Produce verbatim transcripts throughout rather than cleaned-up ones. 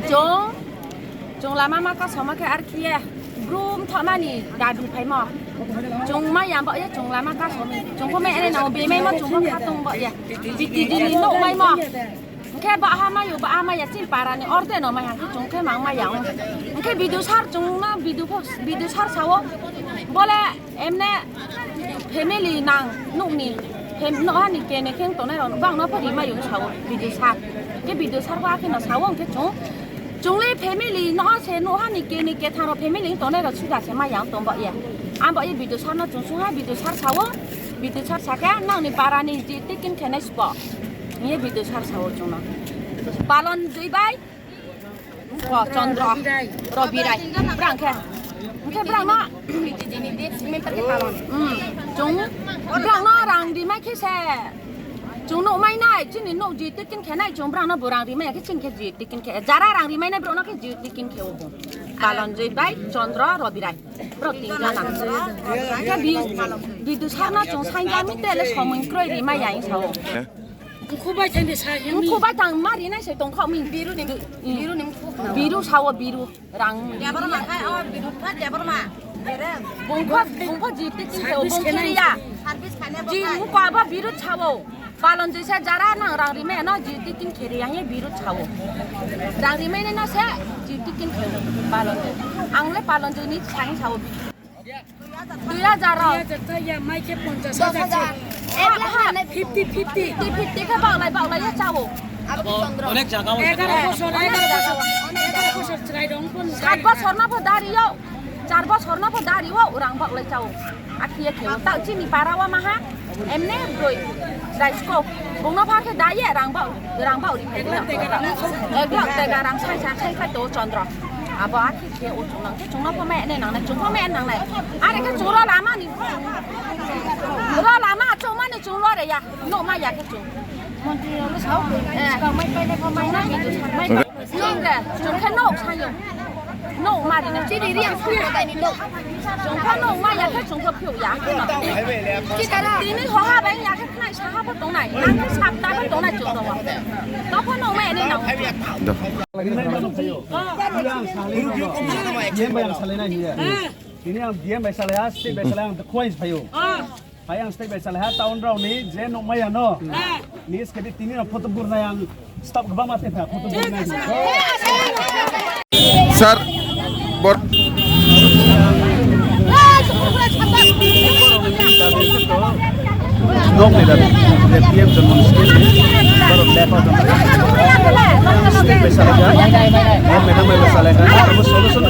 Chong, chong lama ma kasoma khe ar khiye brum thonani dadu phaimo. Chong ma yam ba ye chong lama kasoma. Chong ko me ene na be mai mo chong ko khatung ba ye. Biti dini no mai mo. Hwnkhe ba ha mayo, ba ha maya, chini para ni orde no mai hwnkhe chwng khe mang maya. Hwnkhe video sar chwng no video post, video sar sao. Bole emne family nang nukni fam-, no hani kene keng tonai rok bang no pori mayo sao video sar. Hwnkhe video sar ba khe no sao hwnkhe chwng. Chwng le family no se no hani kene kethang rok family tonai rok suda se maya tong ba ye. Ang ba ye video sar no chwng sung ha video sar sao. Video sar saka nang ni para ni je tikin khenai spo. Ye video sar sao chwng no. Palon joi bai. Ko Chandra. Robirai. Brang khe. Hwnkhe brang no. Hmm. Chwng. Brang no rang di mai khe se. Chwng no mai nai. Chini no je tikin khenai chwng brang no bo rang di mai khe chini khe je tikin khe. Jara rang di mai nai bro no khe je tikin khe obo. Palon joi bai Chandra Robirai. Bro, tin jana. Khe bi-, bidu sarno chwng sainjami tele somoi kroi rimai ya, sao. Mkhubai thangde sa, yang mkhubai thang mari nai se tong kha mi. Biru ni, biru ni mkhu. Biru sao, biru. Rang. Yabar ma khai, oh, biru phat, yabar ma. Bungkho, bungkho jiti tin se, service bung khenai. Kiriya. Service khane ji, bo khai. Mukha bo biru sao. Palon joi se jara nang rang rimai no ji tikin khe ri yang ye biru chao. Rang rimai no se ji tikin khe palon joi. Ang le palon joi ni sang sao. Dui hajar rok. Dui hajar ta ya, mai khe ponchash hajar se. Ek lakh. Fifty, fifty. Fifty, fifty khe baklai, baklai ya chao. Onek jaga o. Egaro bosor, egaro bosor. Egaro bosor chwrai rong pon. Sat bosor no pho dari yo. Char bosor no pho dari o, rang baklai chao. Akhiye kheo. Ta chini para wa maha, emne broi. Dai sko. Bungno pha khe dai ye, rang bak, rang bak ri phai. Ek lakh tega rang sai sa, sai phai to Chandra. Abo akhi khe o chungnang khe chungno pho me ne nang nai, chung pho me nang nai. Are khe chungro lama ni. Ro lama chungma ni chunglo re ya. No ma ya khe chung. Montri no sao. Eh. Mai pai ne pho mai na. Mai. Nung de, chwng khe nok sayo. Nok mari na. Chini riang sung ko dai ni nok. Chwng khe nok ma ya khe chwng khe phiyok ya. Tini hoha bai ya khe khnai saha bo tongnai. Nang khe sapta bo tongnai chwng tongo. To pho nok ma ya ni nok. Tini ang D M bai salai ha, state bai salai ang the coins phayo. Hai ang state bai salai ha, town rao ni je nukmaya no. Ni S K B tini rao photo bur nai ang staff kebang ma tepha photo bur nai. Sir, bor- Nok ni dabi, P M Janman scheme ni, borok lepa jang. State bai salai ha, madam bai salai ha, solution.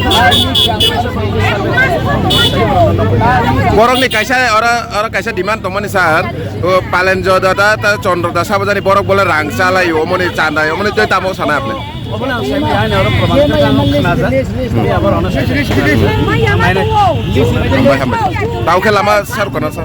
Borok ni kaisa oro, oro kaisa demand tongmani sir, o Palenjo dada ta Chandra da sabajani borok bole rang chalai o moni chandai o moni joi tamo sana apni. Obo nang sai hai nang oro proman khe tamo khna ja. Ni abar ono sai. Hambai, hambai. Tao khe lama sar kono sir.